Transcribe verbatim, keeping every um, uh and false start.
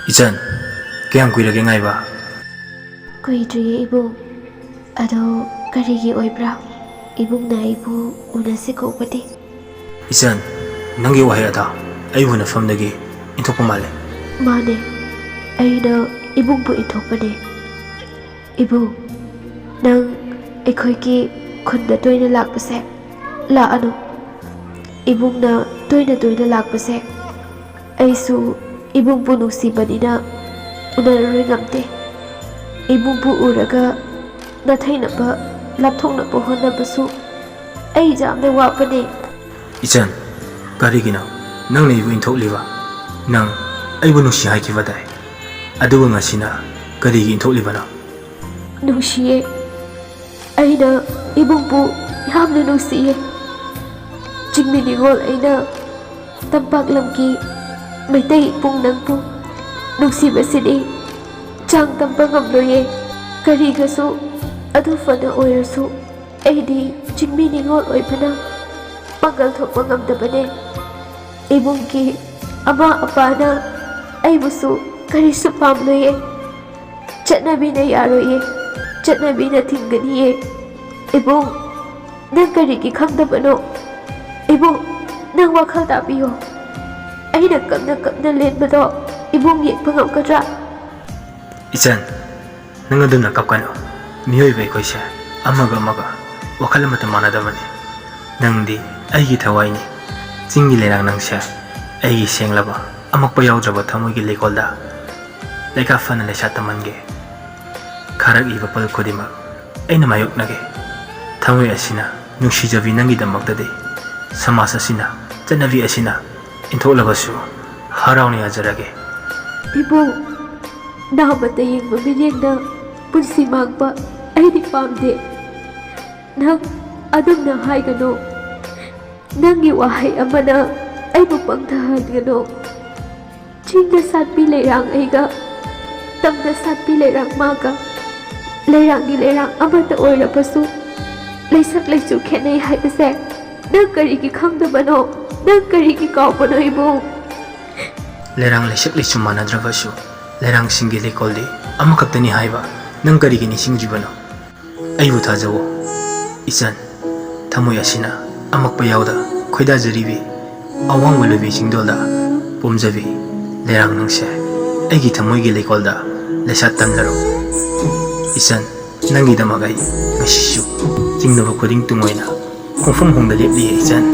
ꯏꯆꯟ, ꯀꯌꯥꯝ ꯀꯨꯏꯔꯒꯦ ꯉꯥꯏꯕ? ꯀꯨꯏꯗ꯭ꯔꯤꯌꯦ ꯏꯕꯨꯡ꯫ ꯑꯗꯣ ꯀꯔꯤꯒꯤ ꯑꯣꯏꯕ꯭ꯔꯥ? ꯏꯕꯨꯡꯅ ꯑꯩꯕꯨ ꯎꯅꯁꯤ ꯀꯧꯕꯗꯤ? ꯏꯆꯟ, ꯅꯪꯒꯤ ꯋꯥꯍꯩ ꯑꯗꯣ ꯑꯩ ꯎꯅꯐꯝꯗꯒꯤ ꯏꯟꯊꯣꯛꯄ ꯃꯥꯜꯂꯦ꯫ ꯃꯥꯅꯦ, ꯑꯩꯅ ꯏꯕꯨꯡꯕꯨ ꯏꯟꯊꯣꯛꯄꯅꯦ꯫ ꯏꯕꯨꯡ, ꯅꯪ ꯑꯩꯈꯣꯏꯒꯤ ꯈꯨꯟꯗ ꯇꯣꯏꯅ ꯂꯥꯛꯄꯁꯦ ꯂꯥꯛꯑꯅꯨ꯫ ꯏꯕꯨꯡꯅ ꯇꯣꯏꯅ ꯇꯣꯏꯅ ꯂꯥꯛꯄꯁꯦ ꯑꯩꯁꯨ ꯏꯕꯨꯡꯕꯨ ꯅꯨꯡꯁꯤꯕꯅꯤꯅ ꯎꯅꯔꯔꯣꯏ ꯉꯝꯗꯦ꯫ ꯏꯕꯨꯡꯕꯨ ꯎꯔꯒ ꯅꯥꯊꯩꯅꯕ, ꯂꯥꯞꯊꯣꯛꯅꯕ ꯍꯣꯠꯅꯕꯁꯨ ꯑꯩ ꯌꯥꯝꯅ ꯋꯥꯕꯅꯦ꯫ ꯏꯆꯟ, ꯀꯔꯤꯒꯤꯅꯣ ꯅꯪꯅ ꯑꯩꯕꯨ ꯏꯟꯊꯣꯛꯂꯤꯕ? ꯅꯪ ꯑꯩꯕꯨ ꯅꯨꯡꯁꯤ ꯍꯥꯏꯈꯤꯕꯗꯥꯏ? ꯑꯗꯨꯒ ꯉꯁꯤꯅ ꯀꯔꯤꯒꯤ ꯏꯟꯊꯣꯛꯂꯤꯕꯅꯣ? ꯅꯨꯡꯁꯤꯌꯦ꯫ ꯑꯩꯅ ꯏꯕꯨꯡꯕꯨ ꯌꯥꯝꯅ ꯅꯨꯡꯁꯤꯌꯦ꯫ ꯆꯤꯡꯃꯤ ꯅꯤꯉꯣꯜ ꯑꯩꯅ ꯇꯝꯄꯥꯛ ꯂꯝꯒꯤ ꯃꯩꯇꯩ ꯏꯄꯨꯡ ꯅꯪꯕꯨ ꯅꯨꯡꯁꯤꯕꯁꯤꯗꯤ ꯆꯥꯡ ꯇꯝꯕ ꯉꯝꯂꯣꯏꯌꯦ꯫ ꯀꯔꯤꯒꯁꯨ ꯑꯗꯨ ꯐꯅ ꯑꯣꯏꯔꯁꯨ ꯑꯩꯗꯤ ꯆꯤꯡꯃꯤ ꯅꯤꯉꯣꯜ ꯑꯣꯏꯕꯅ ꯄꯥꯡꯒꯜ ꯊꯣꯛꯄ ꯉꯝꯗꯕꯅꯦ꯫ ꯏꯕꯨꯡꯒꯤ ꯑꯃꯥ ꯑꯄꯥꯅ ꯑꯩꯕꯨꯁꯨ ꯀꯔꯤꯁꯨ ꯄꯥꯝꯂꯣꯏꯌꯦ꯫ ꯆꯠꯅꯕꯤꯅ ꯌꯥꯔꯣꯏꯌꯦ꯫ ꯆꯠꯅꯕꯤꯅ ꯊꯤꯡꯒꯅꯤꯌꯦ꯫ ꯏꯕꯨꯡ, ꯅꯪ ꯀꯔꯤꯒꯤ ꯈꯪꯗꯕꯅꯣ? ꯏꯕꯨꯡ, ꯅꯪ ꯋꯥꯈꯜ ꯇꯥꯕꯤꯌꯣ꯫ ꯑꯩꯅ ꯀꯞꯅ ꯀꯞꯅ ꯂꯦꯟꯕꯗꯣ ꯏꯕꯨꯡ ꯌꯦꯡꯕ ꯉꯝꯒꯗ꯭ꯔꯥ? ꯏꯆꯟ, ꯅꯪ ꯑꯗꯨꯝꯅ ꯀꯞꯀꯅꯨ꯫ ꯃꯤꯑꯣꯏꯕ ꯑꯩꯈꯣꯏꯁꯦ ꯑꯃꯒ ꯑꯃꯒ ꯋꯥꯈꯜ ꯑꯃꯠꯇ ꯃꯥꯟꯅꯗꯕꯅꯤ꯫ ꯅꯪꯗꯤ ꯑꯩꯒꯤ ꯊꯋꯥꯏꯅꯤ꯫ ꯆꯤꯡꯒꯤ ꯂꯩꯔꯥꯡ ꯅꯪꯁꯦ ꯑꯩꯒꯤ ꯁꯦꯡꯂꯕ, ꯑꯃꯛꯄ ꯌꯥꯎꯗ꯭ꯔꯕ ꯊꯃꯣꯏꯒꯤ ꯂꯩꯀꯣꯜꯗ ꯂꯩꯀꯥ ꯐꯅ ꯂꯩꯁꯥ ꯇꯝꯍꯟꯒꯦ꯫ ꯈꯥꯔꯛꯂꯤꯕ ꯄꯜ ꯈꯨꯗꯤꯡꯃꯛ ꯑꯩꯅ ꯃꯥꯌꯣꯛꯅꯒꯦ꯫ ꯊꯃꯣꯏ ꯑꯁꯤꯅ ꯅꯨꯡꯁꯤꯖꯕꯤ ꯅꯪꯒꯤꯗꯃꯛꯇꯗꯤ ꯁꯃꯥꯖ ꯑꯁꯤꯅ, ꯆꯠꯅꯕꯤ ꯑꯁꯤꯅ ꯏꯟꯊꯣꯛꯂꯕꯁꯨ ꯍꯔꯥꯎꯅ ꯌꯥꯖꯔꯒꯦ꯫ ꯏꯕꯨꯡ, ꯅꯥꯃꯠꯇ ꯌꯦꯡꯕ ꯃꯤꯠꯌꯦꯡꯅ ꯄꯨꯟꯁꯤ ꯃꯥꯡꯕ ꯑꯩꯗꯤ ꯄꯥꯝꯗꯦ꯫ ꯅꯪ ꯑꯗꯨꯝꯅ ꯍꯥꯏꯒꯅꯨ꯫ ꯅꯪꯒꯤ ꯋꯥꯍꯩ ꯑꯃꯅ ꯑꯩꯕꯨ ꯄꯪꯊꯍꯟꯒꯅꯨ꯫ ꯆꯤꯡꯗ ꯁꯥꯠꯄꯤ ꯂꯩꯔꯥꯡ ꯑꯩꯒ, ꯇꯝꯗ ꯁꯥꯠꯄꯤ ꯂꯩꯔꯥꯡ ꯃꯥꯒ, ꯂꯩꯔꯥꯡꯒꯤ ꯂꯩꯔꯥꯡ ꯑꯃꯠꯇ ꯑꯣꯏꯔꯕꯁꯨ ꯂꯩꯁꯛ ꯂꯩꯆꯨ ꯈꯦꯠꯅꯩ ꯍꯥꯏꯕꯁꯦ ꯅꯪ ꯀꯔꯤꯒꯤ ꯈꯪꯗꯕꯅꯣ? ꯅꯪ ꯀꯔꯤꯒꯤ ꯀꯥꯎꯕꯅꯣ ꯏꯕꯨꯡ? ꯂꯩꯔꯥꯡ ꯂꯩꯁꯛ ꯂꯩꯆꯨ ꯃꯥꯟꯅꯗ꯭ꯔꯕꯁꯨ, ꯂꯩꯔꯥꯡꯁꯤꯡꯒꯤ ꯂꯩꯀꯣꯜꯗꯤ ꯑꯃꯈꯛꯇꯅꯤ ꯍꯥꯏꯕ ꯅꯪ ꯀꯔꯤꯒꯤ ꯅꯤꯡꯁꯤꯡꯗ꯭ꯔꯤꯕꯅꯣ? ꯑꯩꯕꯨ ꯊꯥꯖꯧꯑꯣ ꯏꯆꯟ, ꯊꯃꯣꯏ ꯑꯁꯤꯅ ꯑꯃꯛꯄ ꯌꯥꯎꯗ ꯈꯣꯏꯗꯥꯖꯔꯤꯕꯤ, ꯑꯋꯥꯡꯕ ꯂꯣꯏꯕꯤ ꯆꯤꯡꯗꯣꯜꯗ ꯄꯣꯝꯖꯕꯤ ꯂꯩꯔꯥꯡ ꯅꯪꯁꯦ, ꯑꯩꯒꯤ ꯊꯃꯣꯏꯒꯤ ꯂꯩꯀꯣꯜꯗ ꯂꯩꯁꯥꯠ ꯇꯝꯂꯔꯣ꯫ ꯏꯆꯟ, ꯅꯪꯒꯤꯗꯃꯛ ꯑꯩ ꯉꯁꯤꯁꯨ ꯆꯤꯡꯅꯕ ꯈꯨꯗꯤꯡ ꯇꯨꯡꯑꯣꯏꯅ ꯈꯣꯡꯐꯝ ꯍꯣꯡꯗ ꯂꯦꯞꯂꯤꯌꯦ ꯏꯆꯟ꯫